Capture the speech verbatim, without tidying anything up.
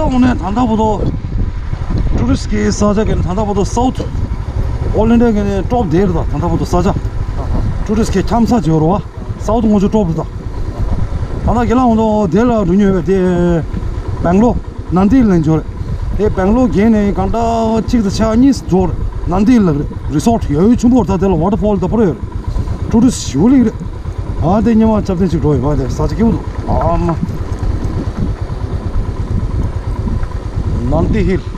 འོང་ནས་ད་ལྟ་བར་དུ་ཊུ་རི་སི་ཊི་གི་ས་ཆ་གི་ནི་ད་ལྟ་བར་དུ་སའུ་ཐི་ཨོ་ལི་འདྲ་གི་ནི་ཊོབ་དེ་རེད། ད་ད་ལྟ་བར་དུ་ས་ཆ་ཊུ་རི་སི་ཊི་གི་འཁྱམ་ས་བྱེད་རོ་བ། སའུ་ཐི་ངོ་ཅོག་ཊོབ་རེད། ད་ད་ལྟ་རྒན་ལགས་འོང་དུ་དེ་ལ་འགྲོ་མྱོང་ཡོད་པས། དེ་བེང་ལོར་ནན་དི་ལ་འབྱོར་རེད། དེ་བེང་ལོར་བརྒལ་ནས་གང་ལྟར་གཅིག་དང་ཕྱེད་གཉིས་སུ་འགྲོ་རེད། ནན་དི་ལ་རེད། རི་སོ་ཊི་ཡོད་ཆེན་པོ་རེད། ད་དེ་ལ་ཝ་ཊར་ཕོལ་ད་པོ་རེད། ཊུ་རི་སི་ཊི་ཞེ་པོ་ལེགས་རེད། ཨ་དེ་ཉི་མ་ཅབ་ཐེངས་གཅིག་འགྲོ་ཡོད་པ། དེ་ས་ཆ་སྐྱིད་པོ་འདུག་ཨ་མ། ནན་དི་ཧིལ།